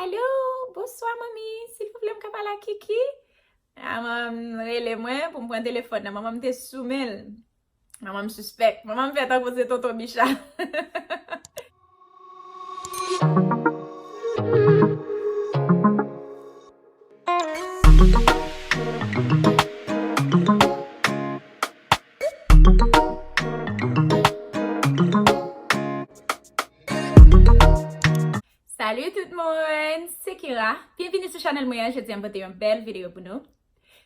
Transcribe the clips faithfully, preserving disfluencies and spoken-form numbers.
Alo, bonswa manmi, silvouplè m ka pale ak Kiki? A, manman m rele mwen pou m pran telefòn nan. Manman m te sou men l. Manman m sispèk. Manman m fè tankou se tonton Bicha. Salut tout moun, se Kira. Byenvini sou chanèl mwen an. Jodi an m pote yon bèl videyo pou nou.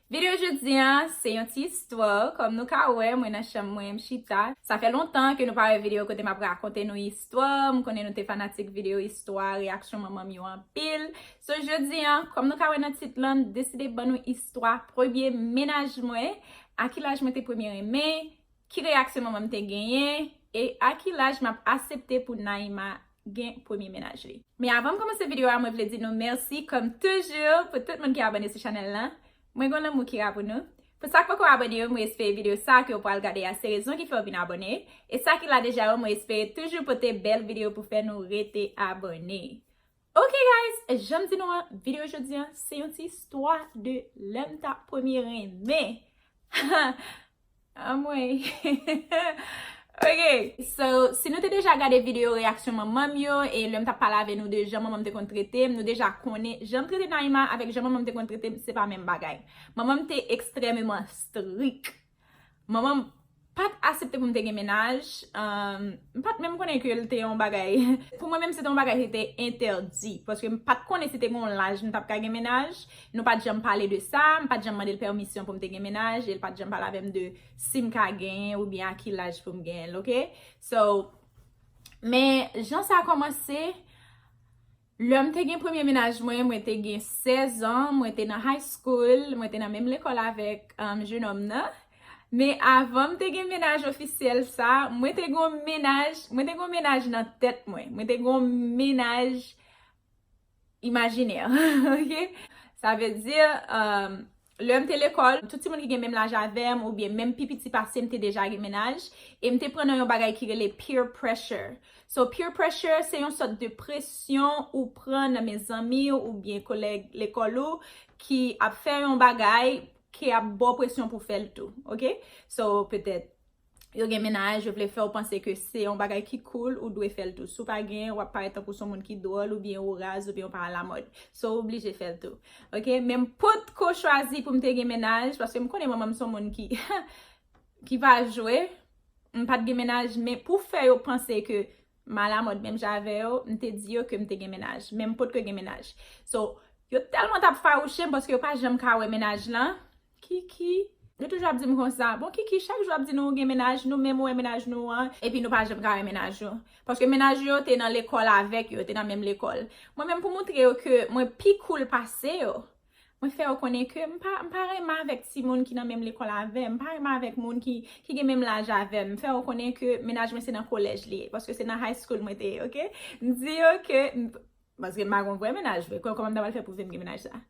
Videyo jodi an, se yon ti istwa. Kòm nou ka wè, mwen nan chanm mwen, m chita. Sa fè lontan ke nou pa wè videyo kote m ap rakonte nou istwa. M konnen nou te fanatik videyo istwa, reyaksyon manman m yo anpil. So, jodi an, kòm nou ka wè nan tit lan, m deside ban nou istwa premye mennaj mwen, a ki laj mwen te premye renmen, ki reyaksyon manman m te genyen, e a ki laj m ap aksepte pou Naima gen premye mennaj li. Men avan m kòmanse videyo a, mwen vle di nou mèsi, kòm toujou, pou tout moun ki abòne sou chanèl lan. Mwen gen lanmou Kira pou nou. Pou sa k poko abòne yo, mwen espere videyo sa ke w pral gade a se rezon ki fè w vin abòne. E sa ki la deja yo, mwen espere toujou pote bèl videyo pou fè nou rete abòne. Ok guys, jan m di nou an, videyo jodi an, se yon ti istwa de lè m t ap premye renmen. Anmwey. Ok, so, si nou te deja gade videyo reyaksyon manman m yo, e lè m t ap pale avè nou de jan manman m te konn trete m, nou deja konnen jan m trete Naima avèk jan manman m te konn trete m, se pa menm bagay. Manman m te ekstrèmeman strik. Manman m pa t aksepte pou m te gen mennaj. Um, m pa t menm konnen ke l te yon bagay. Pou mwen menm, se te yon bagay ki te entèdi. Paske m pa t konnen si te gen yon laj m t ap ka gen mennaj. Nou pa t janm pale de sa. M pa t janm mande l pèmisyon pou m te gen mennaj. E l pa t janm pale avè m de si m ka genyen oubyen a ki laj pou m genyen l, ok? So, men jan sa kòmanse, lè m te gen premye mennaj mwen, mwen te gen sèz an, mwen te nan high school, mwen te nan menm lekòl avèk, um, jenòm nan. Men avan m te gen mennaj ofisyèl sa, mwen te gen yon mennaj, mwen te gen yon mennaj nan tèt mwen. Mwen te gen yon mennaj imajinè, ok? Sa vle di, um, lè m te lekòl, tout timoun ki gen menm laj avè m oubyen menm pi piti pase m te deja gen mennaj, e m te pran nan yon bagay ki rele peer pressure. So, peer pressure, se yon sòt de presyon ou pran nan men zanmi w oubyen kolèg lekòl ou ki ap fè yon bagay, ki ap ba w presyon pou fè l tou, ok? So, petèt, yo gen mennaj, yo vle fè w panse ke se yon bagay ki cool, ou dwe fè l tou. Si w pa gen, w ap parèt tankou se yon moun ki dwòl, oubyen ou raz, oubyen ou pa alamòd. So, ou oblije fè l tou. Ok? Men m potko chwazi pou m te gen mennaj, paske m konnen manman m se yon moun ki, ki pa jwe. M pa t gen mennaj, men pou fè yo panse ke m alamòd menm jan avè yo, m te di yo ke m te gen mennaj. Men m potko gen mennaj. So, yo tèlman t ap fawouche m paske yo pa janm ka wè mennaj lan. Kiki. Yo toujou ap di m konsa, "Bon, Kiki, chak jou ap di nou ou gen mennaj, nou menm ou wè mennaj nou an, epi nou pa janm ka wè mennaj ou." Paske mennaj yo te nan lekòl avèk yo, te nan menm lekòl. Mwen menm, pou montre yo ke mwen pi cool pase yo, mwen fè yo konnen ke m pa, m pa renmen avèk timoun ki nan menm lekòl avè m, m pa renmen avèk moun ki, ki gen menm laj avè m. M fè yo konnen ke mennaj mwen se nan kolèj li ye, paske se nan high school mwen te ye, ok? M di yo ke, m, paske m pa gen yon vrè mennaj vre, kò-, kòman m ta pral fè pwouve m gen mennaj sa?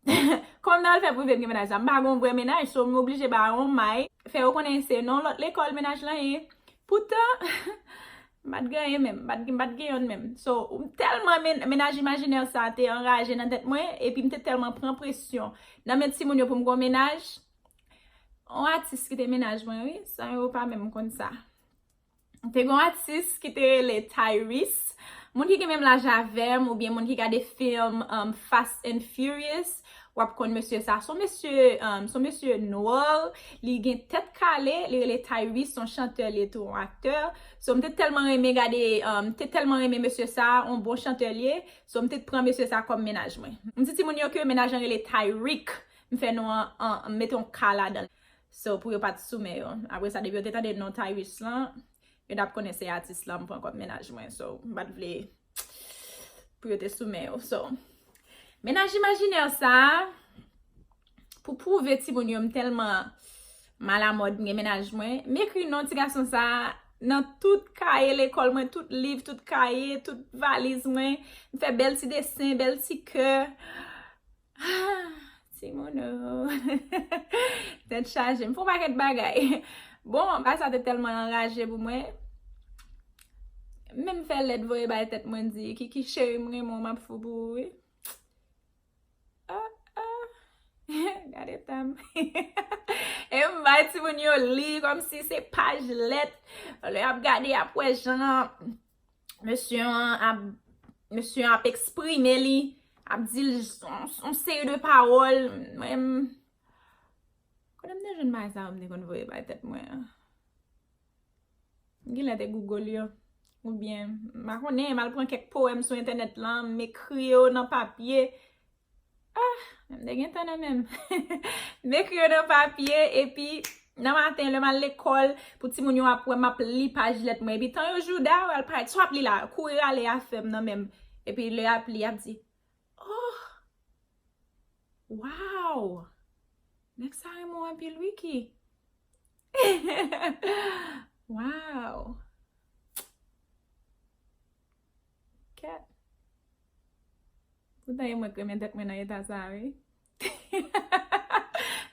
Kòman m ta pral fè pwouve m gen mennaj sa? M pa gen yon vrè mennaj, so m oblije ba yon may, fè yo konnen se nan lòt lekòl mennaj lan ye. Poutan, m pa t gen anyen menm, m pa t gen, m pa t gen yonn menm. So, m tèlman men-, mennaj imajinè sa te anraje nan tèt mwen, epi m te tèlman pran presyon nan men timoun yo pou m gen yon mennaj. Yon atis kite mennaj mwen, wi, san yo pa menm konn sa. Te gen yon atis ki te rele Tyrese. Moun ki gen menm laj avè m, oubyen moun ki gade fim, um, Fast and Furious, w ap konn mesye sa. Se yon mesye, um, se yon mesye nwa, li gen tèt kale, li rele Tyrese, se yon chantè li ye tou, yon aktè. So, m te tèlman renmen gade, um, m te tèlman renmen mesye sa, yon bon chantè li ye. So, m te pran mesye sa kòm mennaj mwen. M di timoun yo ke mennaj lan rele Tyreek. M fè non an, an, m mete yon K ladan l. So, pou yo pa t sou men yo. Apre sa, depi yo te tande non Tyrese lan, yo t ap konnen se atis lan m pran kòm mennaj mwen. So, m pa t vle pou yo te sou men yo. So, mennaj imajinè sa, pou pwouve timoun yo m tèlman m alamòd, m gen mennaj mwen, m ekri non ti gason sa nan tout kaye lekòl mwen, tout liv, tout kaye, tout valiz mwen. M fè bèl ti desen, bèl ti kè. Ah, timoun o. Tèt chaje. M fè yon pakèt bagay. Bon, bagay sa te tèlman anraje pou mwen. Menm fè lèt voye bay tèt mwen di, Kiki cheri, m renmen w, m ap fou pou ou, wi. Ah, ah. Gade tan m. E m bay timoun yo li kòmsi se paj lèt. Lè y ap gade, y ap wè jan mesye an ap, mesye an ap eksprime li, ap di l yon, yon seri de pawòl. Mwen, m konnen m te jwenn bagay sa yo, m te konn voye bay tèt mwen an. M genlè te Google yo. Oubyen, m pa konnen, m al pran kèk powèm sou entènèt lan, m ekri yo nan papye. Ah, m te gen tan nan men m. M ekri yo nan papye, epi nan maten, lè m al lekòl, pou timoun yo ap wè m ap li paj lèt mwen. Epi tan yo jouda, yo al parèt, sa w ap li la, kouri rale afè m nan men m. Epi lè y ap li, y ap di, oh, wow! Nèg sa renmen w anpil wi, Ki. Wow! Kèt. Poutan e mwen k renmen tèt mwen nan eta sa, wi.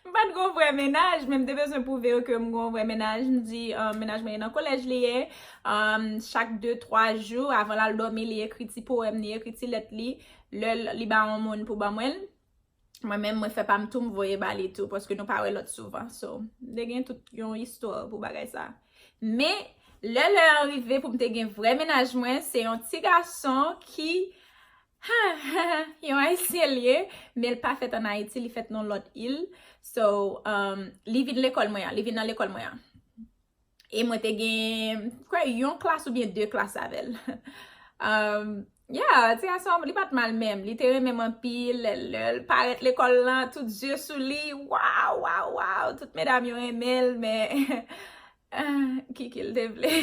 M pa t gon vrè mennaj, men m te bezwen pwouve yo ke m gon vrè mennaj. M di, um, mennaj mwen nan kolèj li ye. Um, chak de, twa jou, avan l al dòmi, li ekri ti powèm, li ekri ti lèt li. Lè l, li ba yon moun pou ban mwen l. Mwen menm, mwen fè pa m tou, m voye ba li tou, paske nou pa wè lòt souvan. So, m te gen tout yon istwa pou bagay sa. Men, lè lè an rive pou m te gen vrè mennaj mwen, se yon ti gason ki, yon Ayisyen l ye, men l pa fèt ann Ayiti, li fèt nan lòt il. So, um, li vin lekòl mwen an, li vin nan lekòl mwen an. E mwen te gen, m kwè, yon klas oubyen de klas avè l. Um, yeah, ti gason an, li pa t mal menm. Li te renmen m anpil. Lè, lè l parèt lekòl lan, tout zye sou li. Waw, waw, waw. Tout medam yo renmen l, men ah, Kiki l te vle.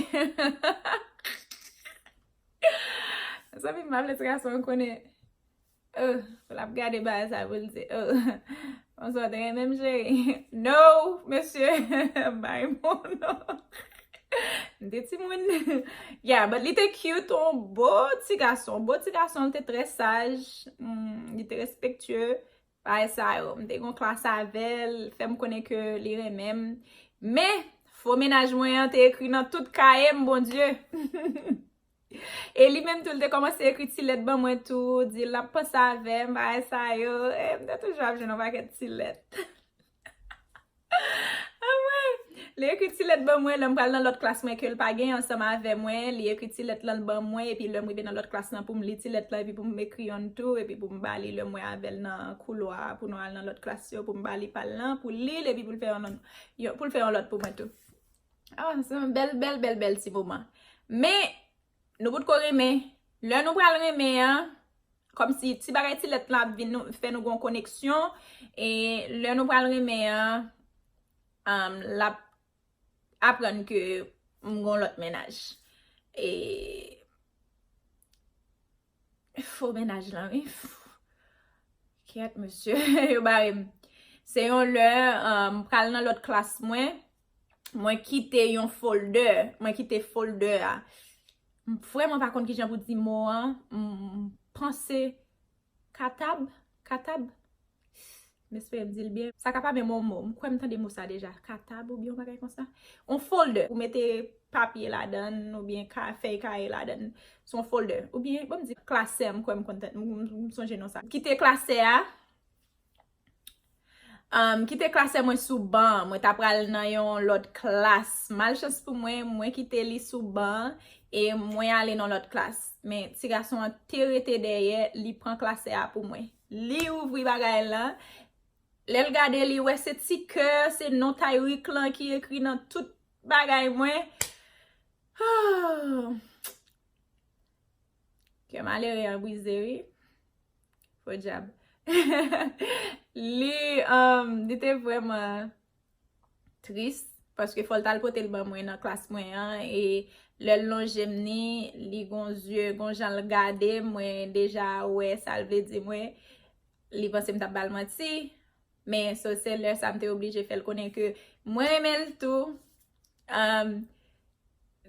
Zanmi m, m pa vle ti gason an konnen. Oh, pou l ap gade bagay sa pou l di, oh, konsa w te renmen m, cheri? No, mesye, bay m non. M te timoun. Yeah, but li te cute, yon bo ti gason. Bo ti gason, li te trè saj. Mm, li te respektye. Bagay sa yo. M te gon klas avè l, fè m konnen ke li renmen m. Men, fo mennaj mwen an te ekri nan tout kaye m, Bondye. E li menm tou, li te kòmanse ekri ti lèt ban mwen tou, di l ap panse avè m, bagay sa yo. E m te toujou ap jwenn yon pakèt ti lèt. Anmwey! Li ekri ti lèt ban mwen, lè m pral nan lòt klas mwen ke l pa gen ansanm avè mwen, li ekri ti lèt lan l ban mwen, epi lè m rive nan lòt klas lan pou m li ti lèt lan, epi pou m ekri yonn tou, epi pou m ba li lè m wè avè l nan koulwa a, pou nou al nan lòt klas yo, pou m ba li pa l lan, pou l li l, epi pou l fè yon, yon, pou l fè yon lòt pou mwen tou. Ah, se yon bèl, bèl, bèl, bèl ti moman. Men, nou potko renmen. Lè nou pral renmen an, kòmsi ti bagay ti lèt la ap vin nou, fè nou gon koneksyon. E lè nou pral renmen an, um, l ap aprann ke m gon lòt mennaj. E fo mennaj lan, wi. Kèt, mesye, yo bare m. Se yon lè, um, m pral nan lòt klas mwen. Mwen kite yon folder. Mwen kite folder a. M vrèman pa konn kijan pou di mo an. M panse katab? Katab? M espere m di l byen. Sa ka pa menm yon mo. M kwè m tande mo sa deja. Katab oubyen yon bagay konsa. Yon folder. Ou mete papye ladan l oubyen ka, fèy kaye ladan l. Se yon folder. Oubyen, bon, m di klasè, m kwè m konn tande, m, m, m sonje non sa. Kite klasè a. Um, kite klasè mwen sou ban. Mwen ta pral nan yon lòt klas. Malchans pou mwen, mwen kite li sou ban e mwen ale nan lòt klas. Men ti gason an te rete dèyè, li pran klasè a pou mwen. Li ouvri bagay lan. Lè l gade, li wè se ti kè, se non Tyreek lan ki ekri nan tout bagay mwen. Kè malere an brize, wi. Podyab. Li, um, li te vrèman tris, paske fò l t al pote l ban mwen nan klas mwen an, e lè l lonje m ni, li gon zye, gon jan l gade m, mwen deja wè sa l vle di mwen, li panse m t ap ba l manti, men so se lè sa m te oblije fè l konnen ke mwen renmen l tou. Um,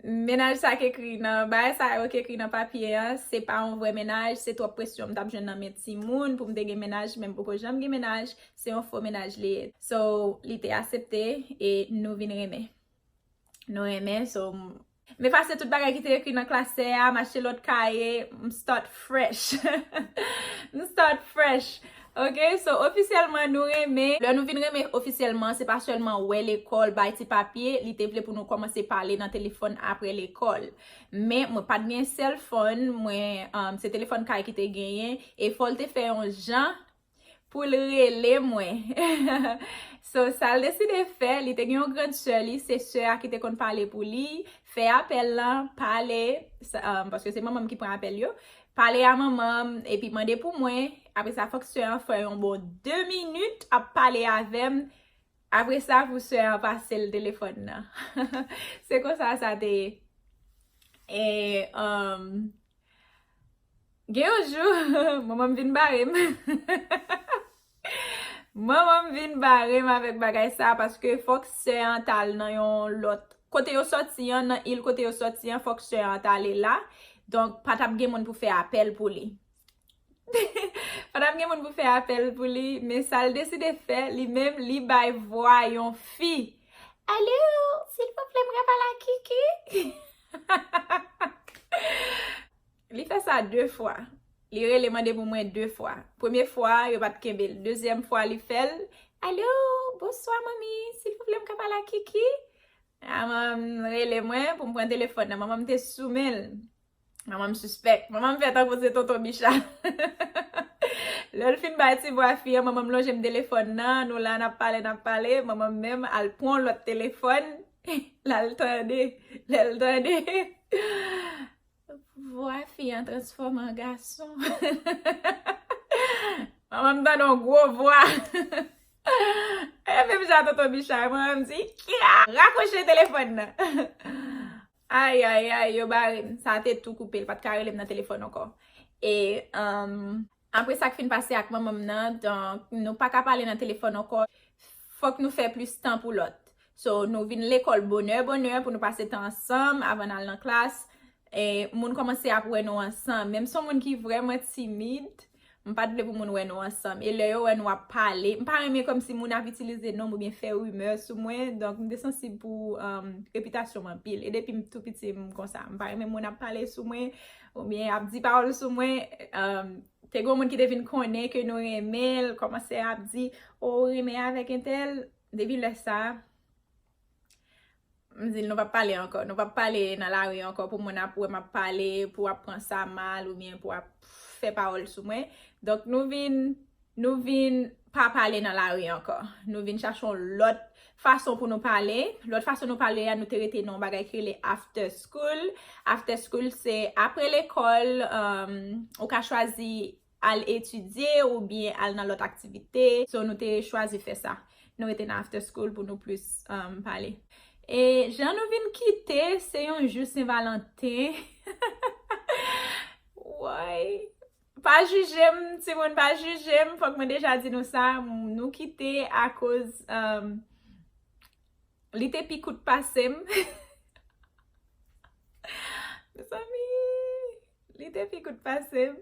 Mennaj sa k ekri nan, bagay sa yo k ekri nan papye an, se pa yon vrè mennaj, se twòp presyon m t ap jwenn nan men timoun pou m te gen mennaj, men m poko janm gen mennaj, se yon fo mennaj li ye. So, li te aksepte e nou vin renmen. Nou renmen, so, m, M efase tout bagay ki te ekri nan klasè a, m achte lòt kaye, m start fresh. M start fresh. Ok, so ofisyèlman nou renmen. Lè nou vin renmen ofisyèlman, se pa sèlman wè lekòl, bay ti papye, li te vle pou nou kòmanse pale nan telefòn apre lekòl. Men mwen pa t gen cell phone, mwen, um, se telefòn kay ki te genyen, e fò l te fè yon jan pou l rele mwen. So, sa l deside fè, li te gen yon grand sè li, se sè a ki te konn pale pou li, fè apèl lan, pale, sa, um, paske se manman m ki pran apèl yo, pale a manman m, epi mande pou mwen, apre sa, fòk sè an fè yon bon de minit ap pale avè m, apre sa, pou sè an pase l telefòn nan. Se konsa sa te ye. E, um, gen yon jou, manman m vin bare m. Manman m vin bare m avèk bagay sa, paske fòk sè an t al nan yon lòt, kote yo sòti an, nan il kote yo sòti an, fòk sè an t ale la. Donk, pa t ap gen moun pou fè apèl pou li. Pa t ap gen moun pou fè apèl pou li, men sa l deside fè, li menm, li bay vwa yon fi. Alo, silvouplè, m ka pale ak Kiki? Li fè sa de fwa. Li rele mande pou mwen de fwa. Premye fwa, yo pa t kenbe l. Dezyèm fwa, li fè l. Alo, bonswa, manmi, silvouplè, m ka pale ak Kiki? A, manman m rele mwen pou m pran telefòn nan. Manman m te sou men l. Manman m sispèk. Manman m fè tankou se tonton Bicha. Lè l fin bay ti vwa fi an, manman m lonje m telefòn nan. Nou la, n ap pale, n ap pale. Manman m menm al pran lòt telefòn. L al tande. Lè l tande, vwa fi an transfòme an gason. Manman m tande yon gwo vwa. E menm jan tonton Bicha, manman m di, "Kira, rakwoche telefòn nan." Ay, ay, ay, yo bare m. Sa te tou koupe, l pa t ka rele m nan telefòn ankò. E, um, apre sa k fin pase ak manman m nan, donk, nou pa ka pale nan telefòn ankò. Fòk nou fè plis tan pou lòt. So, nou vin lekòl bonè, bonè pou nou pase tan ansanm avan n al nan klas. E, moun kòmanse ap wè nou ansanm. Menm si yon moun ki vrèman timid, m pa t vle pou moun wè nou ansanm. E lè yo wè nou ap pale, m pa renmen kòmsi moun ap itilize non m oubyen fè rimè sou mwen. Donk, m te sansib pou, um, repitasyon m anpil. E depi m tou piti, m konsa. M pa renmen moun ap pale sou mwen oubyen ap di pawòl sou mwen. Um, te gen yon moun ki te vin konnen ke nou renmen l, kòmanse ap di, "O, ou renmen avèk entèl." Depi lè sa a, m di l, "Nou p ap pale ankò. Nou p ap pale nan lari ankò pou moun ap wè m ap pale, pou ap pran sa mal oubyen pou ap fè pawòl sou mwen." Donk, nou vin, nou vin pa pale nan lari ankò. Nou vin chache yon lòt fason pou nou pale. Lòt fason nou pale a, nou te rete nan yon bagay ki rele after school. After school, se apre lekòl, um, ou ka chwazi al etidye oubyen al nan lòt aktivite. So, nou te chwazi fè sa. Nou rete nan after school pou nou plis, um, pale. E jan nou vin kite, se yon jou Sen Valanten. Woy. Pa jije m, timoun, pa jije m. Fòk mwen deja di nou sa. Nou kite akoz, um, li te pi kout pase m. Mezanmi, li te pi kout pase m.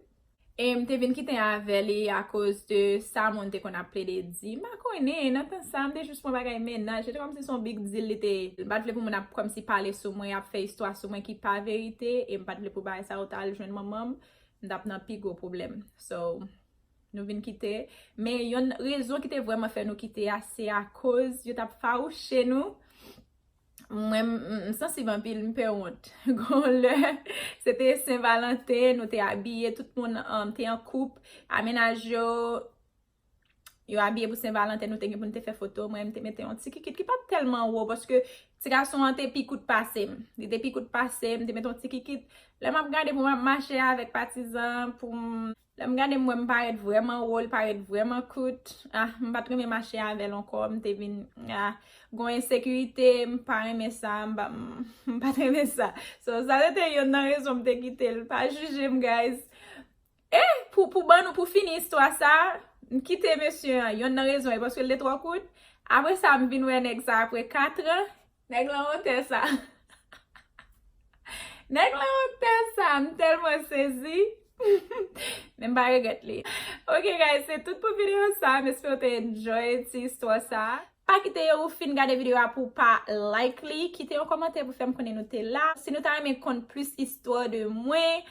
E m te vin kite avè li akoz de sa moun te konn ap plede di. M pa konnen, nan tan sa, m te jis pran bagay mennaj. Se te kòmsi se yon big deal li te ye. M pa t vle pou moun ap kòmsi pale sou mwen, ap fè istwa sou mwen ki pa verite. E m pa t vle pou bagay sa yo t al jwenn manman m. M t ap nan pi gwo pwoblèm. So, nou vin kite. Men yon rezon ki te vrèman fè nou kite a, se akoz yo t ap fawouche nou. Mwen, m, m sansib anpil, m pè wont. Gon lè, se te Sen Valanten, nou te abiye, tout moun, um, te an koup, a mennaj yo, yo abiye pou Sen Valanten, nou te gen pou n te fè foto. Mwen, m te mete yon ti kikit ki pa t tèlman wo, paske ti gason an te pi kout pase m. Li te pi kout pase m, m te mete yon ti kikit. Lè m ap gade pou m ap mache avèk patizan, pou m Lè m gade m wè m parèt vrèman wo, l parèt vrèman kout. Ah, m pa t renmen mache avè l ankò, m te vin, ah, gon ensekirite, m pa renmen sa, m pa, m pa t renmen sa. So, sa se te youn nan rezon m te kite l. Pa jije m, guys. E, pou, pou ban nou, pou fini istwa sa, m kite mesye an, youn nan rezon e paske l te twò kout. Apre sa, m vin wè nèg sa apre katran. Nèg lan otè sa. Nèg lan otè sa, m tèlman sezi. Men m pa regrèt li. Ok, guys, se tout pou videyo sa. M espere w te enjoy ti istwa sa. Pa kite ou fin gade videyo a pou w pa like li. Kite yon kòmantè pou fè m konnen nou te la. Si nou ta renmen konn plis istwa de mwen,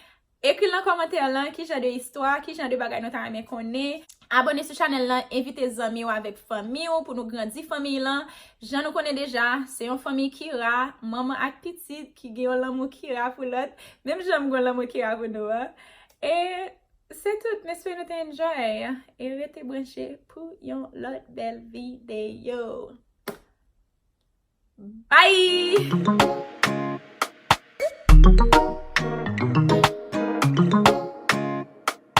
ekri nan kòmantè lan ki jan de istwa, ki jan de bagay nou ta renmen konnen. Abòne sou chanèl lan, envite zanmi w avèk fanmi w pou nou grandi fanmi lan. Jan nou konnen deja, se yon fanmi ki ra, manman ak pitit ki gen yon lanmou ki ra pou lòt, menm jan m gen yon lanmou ki ra pou nou an. E se tout, m espere nou te enjoy. E rete branche pou yon lòt bèl videyo. Bye!